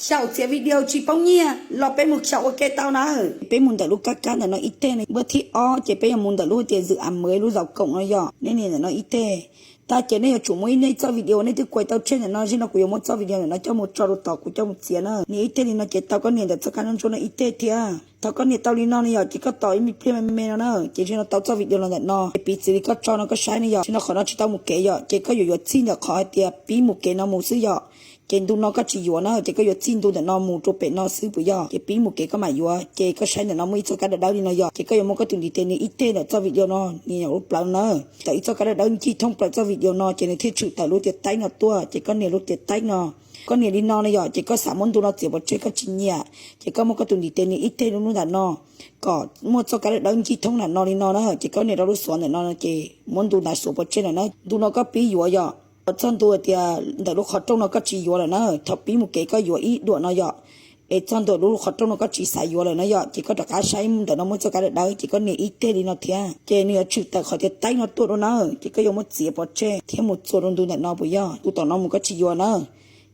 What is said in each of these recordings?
Xyaum txiav video tsis poob nyiaj los peb mus xyaum ua ke tau na. Peb mus ntawm lub kab kab ntawm no ib teg no, npuab thib ob ces peb yuav mus ntawm lub tias zwm a mawv lub zaus koom no yom, nej nias ntawm no ib teg. Tag ces nej yuav tsum muaj ib nej txoj video nej twb kuav tau tseg ntawm no, zim no kuv yuav muab txoj video ntawm no coj mus tso rau tod kuv coj mus txiav na. Nias ib teg li no ces tau koj nias ntawm txoj kab ntsuab no ib teg thiab. Thaum koj nias tau li no ne yom, ces koj tos ib me pliag me me no na, ces zim no tau txoj video los ntawm no. Ces piv txwv li koj tso no koj saib ne yom, zim no qhov no tsis tau mus kev yom, ces koj yuav yuav txij ntawm qhov hais tias pib mus kev no mus xwb yom. Ces ntu no koj tsis yuav na, ces koj yuav txij ntu ntawm no mus rau pem no xwb puas yog? Ces pib mus kev koj mam yuav. Ces koj saib ntawm no muaj ib txoj kab dawb dawb li no yom, ces koj yuav muab koj tus ntiv tes nias ib teg ntawm txoj video no, nias nyob lub plawv na. Tawm ib txoj kab dawb dawb ncig thoob plaws txoj video no ces nws thiaj tshwm tawm lub tias taib no tuaj, ces koj nias lub tias taib no. Koj nias li no ne yom, ces koj xav muab ntu no txiav pov tseg koj tsis nyiam, ces koj muab koj tus ntiv tes nias ib teg lub ntawm no kom muaj txoj kab dawb dawb ncig thoob ntawm no li no na, ces koj nias rau lub xuav ntawm no ces muab ntu ntawd xuav pov tseg lawm na. Ntu no koj pib yuav yom, txog ntu tias ntawm lub qhov rooj no koj tsis yuav lawm na, thaum pib mus kev koj yuav ib duam no yom, es txog ntu lub qhov rooj no koj tsis xav yuav lawm na yom, ces koj rov qab saib ntawm no muaj txoj kab dawb dawb ces koj nias ib teg li no thiab, ces nws yuav tshwm tawm qhov tias taib no tuaj rau na, ces koj yuav muab txiav pov tseg thiab mus txuas rau ntu ntawm no puas yog? Ntu tom no mus koj tsis yuav na,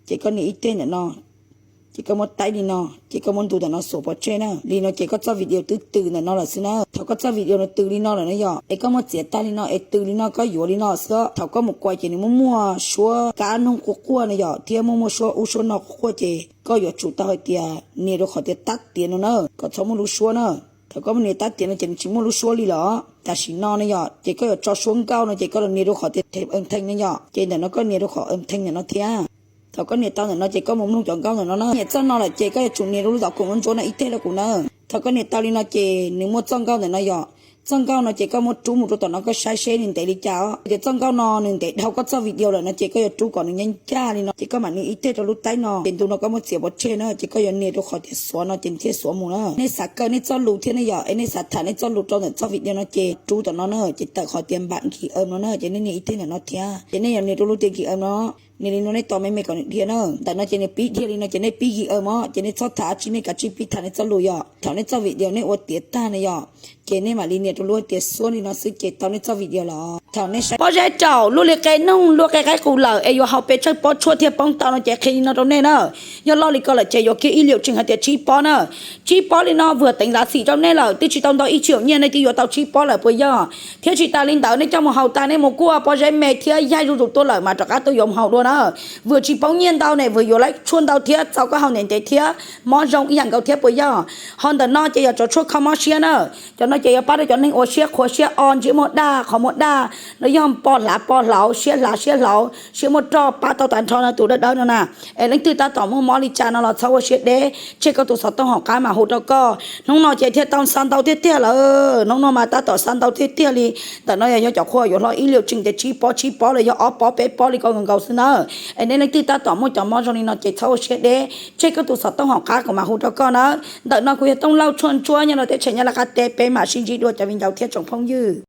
ces koj nias ib teg ntawm no, ces koj muab taib li no, ces koj muab ntu ntawm no xuav pov tseg na. Li no ces koj txoj video twb tws ntawm no lawm xwb na. Thaum koj txoj video no tws li no lawm na yom, es koj muab txiav tag li no es tws li no koj yuav li no xwb. Thaum koj mus kuaj ces nws muaj muaj suab kab noog quaj quaj na yom, thiab muaj muaj suab ub suab no quaj quaj ces koj yuav tsum tau hais tias nias rau qhov tias tab tiav no na, kom txhob muaj lub suab na. Thaum koj muab nias tab tiav no ces nws tsis muaj lub suab li lawm. Tam sim no ne yom, ces koj yuav tso suab nkauj no ces koj los nias rau qhov tias thêm âm thanh no yom, ces ntawm no koj nias rau qhov âm thanh ntawm no thiab. Thaum koj nias tau ntawm no ces koj mus mloog cov nkauj ntawm no na. Nias txoj no lawm ces koj yuav tsum nias rau lub tom koom ntsuab no ib teg rau kuv na. Thaum koj nias tau li no ces nws muaj txoj nkauj ntawm no yom. Txoj nkauj no ces koj muab rub mus rau tom no koj saib seb nws ntev li cas os. Tias txoj nkauj no nws ntev dhau koj txoj video lawm no ces koj yuav rub kom nws ncaj ncaj li no ces koj mam nias ib teg rau lub taib no ces ntu no koj muab txiav pov tseg na, ces koj yuav nias rau qhov tias xuav no ces nws thiaj xuav mus na. Nej xav kaw nej txoj lus thiab ne yom, es nej xav tham nej txoj lus rau ntawm txoj video no ces rub tom no na, ces tawm qhov tias bạn ghi âm no na, ces nej nias ib teg ntawm no thiab, ces nej yuav nias rau lub tias ghi âm no. Nias li no nej tos me me kom nws dhia na. Ntawm no ces nws pib dhia li no ces nej pib ghi âm os, ces nej txhob tham dab tsi, nej kav tsij pib tham nej txoj lus yom. Thaum nej txoj video nej ua tiav tag ne yom, ces nej mam li nias rau lub tias xuab li no xwb ces tau nej txoj video los. Thaum nej saib pob zeb raum luaj li qe noog luaj qe qaib qus lawm es yuav haus pes tsawg pob tshuaj thiaj poob tau no ces qhia li no rau nej na. Yog loj li ko lawm ces yuav kiag ib liam tseem hais tias tsib pob na. Tsib pob li no vwm teev lav xim rau nej lawm, twb tsis tau ntau ib tsis nyiaj nej twb yuav tau tsib pob lawm puas yog? Thiab tsis tas li ntawd nej coj mus haus tas nej mus kuaj pob zeb me thiab yaig zuj zus tuaj lawm mas rov qab tuaj yuav mus haus dua na. Vwm tsis poob nyiaj ntau ne, vwm yuav laib tshuaj ntau thiab txaus koj haus ntev ntev thiab mob zoo ib yam nkaus thiab puas yog? Ho ntawm no ces yog cov tshuaj kho mob siab na. Cov no ces yuav pab rau cov neeg uas siab qhuav siab o, ntsiab muag daj, qhov muag daj, los yog po hlav po hlauv, siab hlav siab hlauv, siab muaj roj, pab tau tag nrho no tus dawb dawb no na. Es leej twg tab tom muaj mob li cas no los txhob ua siab deb, tseg koj tus xov tooj hauv qab mas hu rau koj. Hnub no ces thiaj tau xa ntau tiag tiag lawm, hnub no mas tab tom xa ntau tiag tiag li. Ntawm no yog cov qhua yuav hlob ib liam tseem tias tsib pob tsib pob los yog ob pob peb pob li ko nkaus nkaus xwb na. Es nej leej twg tab tom muaj cov mob zoo li no ces txhob ua siab deb, tseg koj tus xov tooj hauv qab kuv mam hu rau koj na. Ntawm no kuv yog Tooj Lauj Tshuaj Ntsuab nyob rau teb chaws Nyab Laj qab teb, peb mam sib ntsib dua cov viv ncaus thiab tsoom phooj ywg.